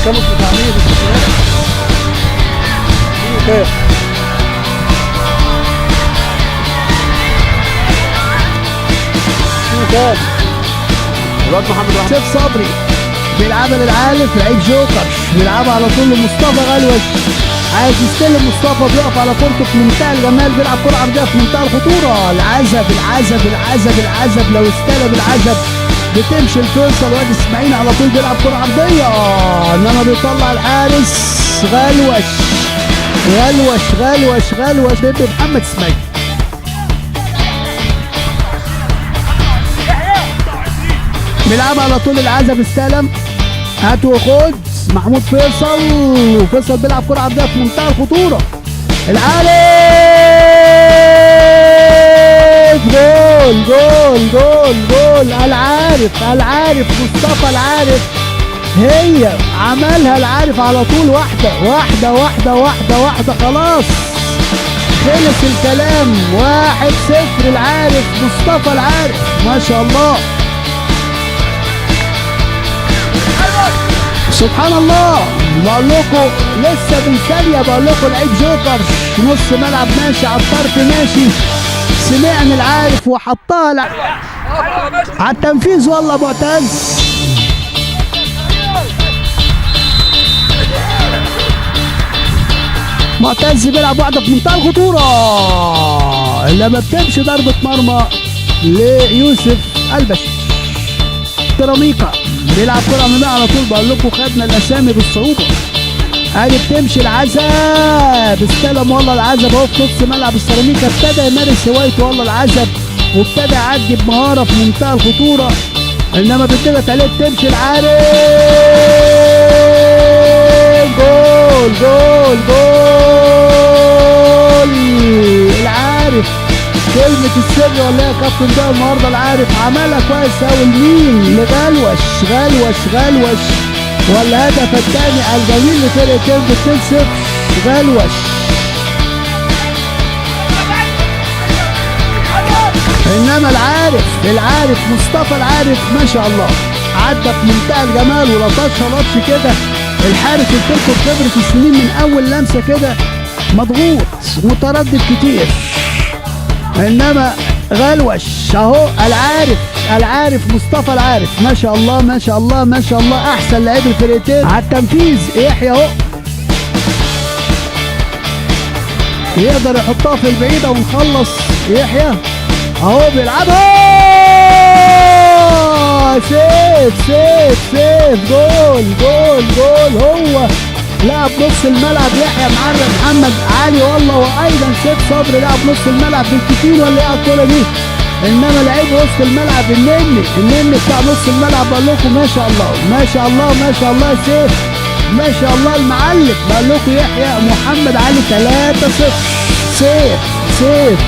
كام بتاع 100؟ كام؟ الواد محمد واحد. سيف صبري بيلعبها للعالف، لعيب جوكر بيلعبها على طول لمصطفى غلوش، عايز يستلم مصطفى، بيقف على كورته في منتهى الجمال، بيلعب كرة عرضية في منتهى الخطورة. العزب العزب العزب العزب، لو استلم العزب بتمشي الفيصل، وادي اسماعيل على طول بيلعب كرة عرضية، انما بيطلع الحارس غلوش غلوش غلوش غلوش بيبي محمد اسماعيل. بيلعب على طول العزب، استلم هات وخد محمود فيصل، وفيصل بيلعب كرة عرضية في منتهى الخطورة. العارف جول جول جول جول، العارف العارف مصطفى العارف، هي عملها العارف على طول، واحدة واحدة واحدة واحدة واحدة، خلاص خلص الكلام، 1-0 العارف مصطفى العارف، ما شاء الله سبحان الله. بقول لكم لسه من ثانية، بقول لكم لعيب جوكر نص ملعب ماشي على الطرف ماشي، سمعنا العارف وحطها على التنفيذ والله معتز. معتز بيلعب واحدة في منتهى الخطورة، لما بتمشي ضربة مرمى ليوسف البشير. تراميكا بيلعب كرة أمامية على طول، بقول لكم خدنا الأسامي بالصعوبة. ادي بتمشي العزب، استلم والله العزب اهو في نص ملعب السيراميكا، ابتدى يمارس هوايته والله العزب، وابتدى يعدي بمهارة في منتهى الخطورة، انما بتضغط عليه بتمشي العارف، جول جول جول العارف. كلمة السر ولا يا كابتن ده النهارده العارف عملها كويس قوي، لمين؟ لغلوش غلوش غلوش، والهدف الثاني الجميل لفرقة انبي 2-0 غلوش. انما العارف العارف مصطفى العارف ما شاء الله عدى في منتهى الجمال، ولطش لطش كده الحارس، قلت لكم بخبرة السنين من اول لمسة كده مضغوط متردد كتير، انما غلوش اهو العارف العارف مصطفى العارف ما شاء الله ما شاء الله ما شاء الله، احسن لعيب الفرقتين على التنفيذ. يحيى اهو يقدر يحطها في البعيدة ونخلص. يحيى اهو بيلعبها، سيف سيف سيف، جول جول جول. هو لعب نص الملعب يحيى معرف محمد علي والله، وايضا سيف صبري لعب نص الملعب بالكتير ولا ايه على الكورة دي، انما لعيب وسط الملعب النني النني بتاع نص الملعب. بقول لكم ما شاء الله ما شاء الله ما شاء الله سيف، ما شاء الله المعلم. بقول لكم يحيى محمد علي 3-0 سيف سيف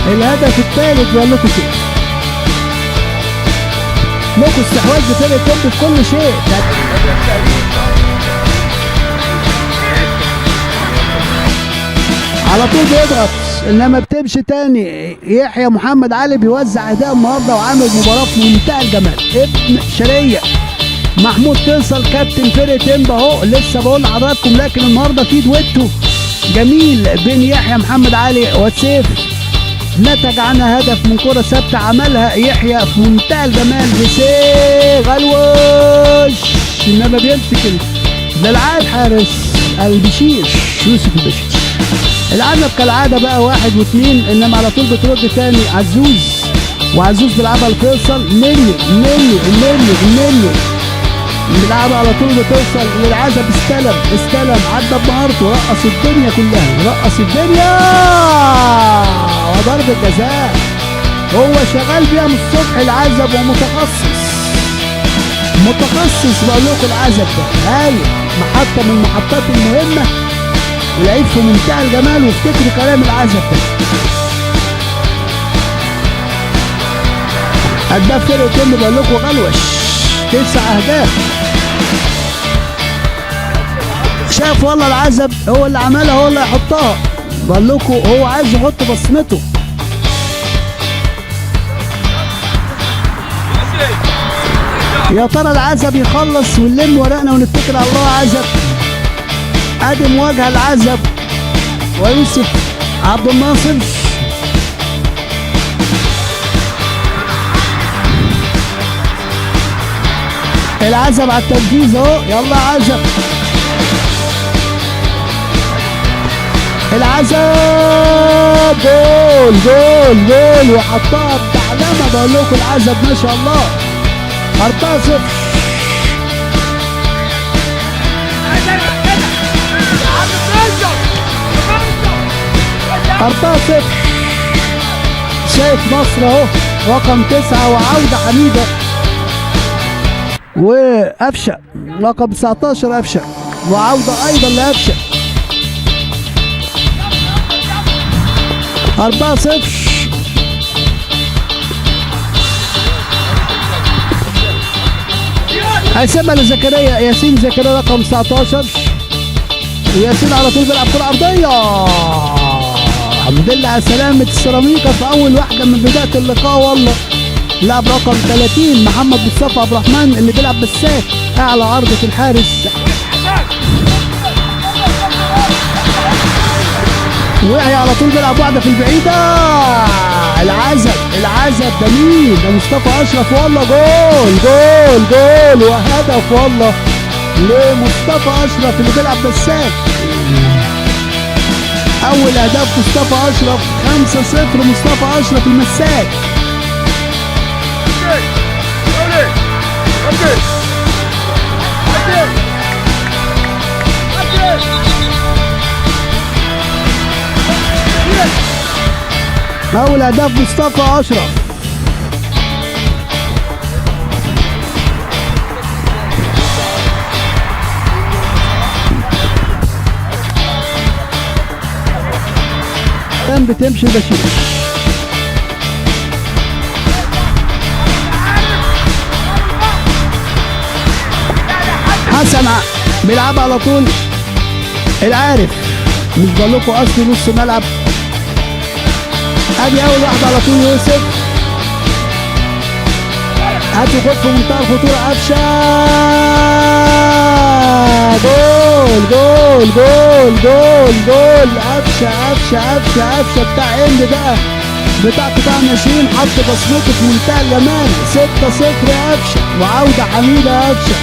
الهدف الثالث. بقول لكم سيف لكم استحواذ بفرقة انبي في كل شيء. على طول بيضغط، انما بتمشي تاني. يحيى محمد علي بيوزع اهداء النهارده وعامل مباراة في منتهى الجمال. ابن شريه محمود فيصل كابتن فرقه انبي اهو، لسه بقول لحضراتكم، لكن النهارده في دويتو جميل بين يحيى محمد علي وسيف، نتج عنها هدف من كره ثابتة عملها يحيى في منتهى الجمال لسيف غلوش، انما بيمسك للعاب حارس البشير يوسف البشير. العنب كالعادة بقى 1 و2، انما على طول بترد تاني عزوز، وعزوز بيلعبها لفيصل، مني مني مني مني بيلعبها على طول بتوصل للعزب، استلم استلم عدى بمهارته، رقص الدنيا كلها، رقص الدنيا، وضربة جزاء هو شغال بيها من الصبح العزب، ومتخصص متخصص. بقول لكم العزب ده هايل، محطة من المحطات المهمة، ولعيب في منتهى الجمال، وافتكروا كلام العزب ده. هداف فرقة انبي بقول لكم غلوش 9 اهداف. شاف والله العزب هو اللي عملها، هو اللي هيحطها. بقول لكم هو عايز يحط بصمته. يا ترى العزب يخلص ونلم ورقنا ونتكل على الله. عزب، ادي مواجهة العزب ويوسف عبد الناصر. العزب على التنفيذ اهو، يلا عزب، العزب جول جول جول، وحطها بتعلمه. بقول لكم العزب ما شاء الله 4-0. 4-0. شايف مصر اهو رقم 9 وعودة حميدة وقفشة رقم 19 قفشة، وعودة ايضا لقفشة. 4-0. هيسيبها لزكريا، ياسين زكريا رقم 19، وياسين على طول بيلعب كرة عرضية. الحمد لله على سلامة السيراميكا في أول واحدة من بداية اللقاء. والله لاعب رقم 30 محمد مصطفى عبد الرحمن اللي بيلعب بالساك أعلى عرض في الحارس. وقع على طول بيلعب واحدة في البعيدة. العزب، العزب ده مين؟ ده مصطفى أشرف. والله جول جول جول وهدف والله لمصطفى أشرف اللي بيلعب بالساك. أول أهداف مصطفى أشرف، 5-0 مصطفى أشرف المساك. أول أهداف مصطفى أشرف. كان بتمشي بشير. حسن بيلعب على طول العارف، مش بقول لكم اصل نص ملعب. ادي اول واحدة على طول يوسف، هاتوا خد في منتهى الخطورة قفشه، جول جول جول جول جول قفشه قفشه قفشه قفشه بتاع اند بقى بتاع قطاع الناشئين، حط بصمته في منتهى الجمال. 6-0 قفشه، وعوده حميده قفشه.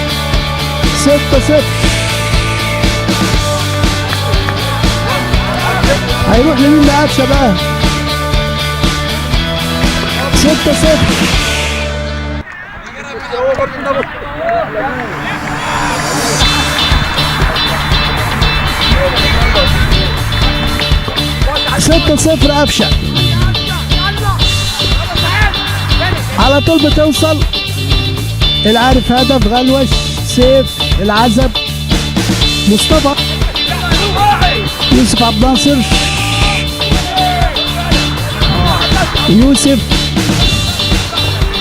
6-0. هيروح لمين بقى قفشه بقى؟ 6-0. 6-0 قفشه على طول بتوصل. العارف هدف، غلوش، سيف، العزب، مصطفى، يوسف عبد الناصر، يوسف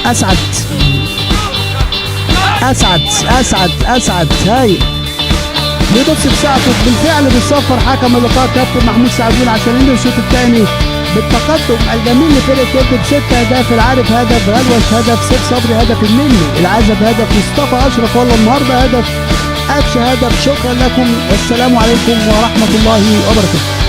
اسعد اسعد اسعد اسعد. هاي بيبص في ساعته بالفعل، بيصفر حكم اللقاء كابتن محمود سعدون عشان ينهي الشوط الثاني بالتقدم الجميل لفرقة كبد ب6 اهداف. العارف هدف، غلوش هدف، سيف صبري هدف، النني العزب هدف، مصطفى اشرف والله النهارده هدف، قفشه هدف. شكرا لكم والسلام عليكم ورحمة الله وبركاته.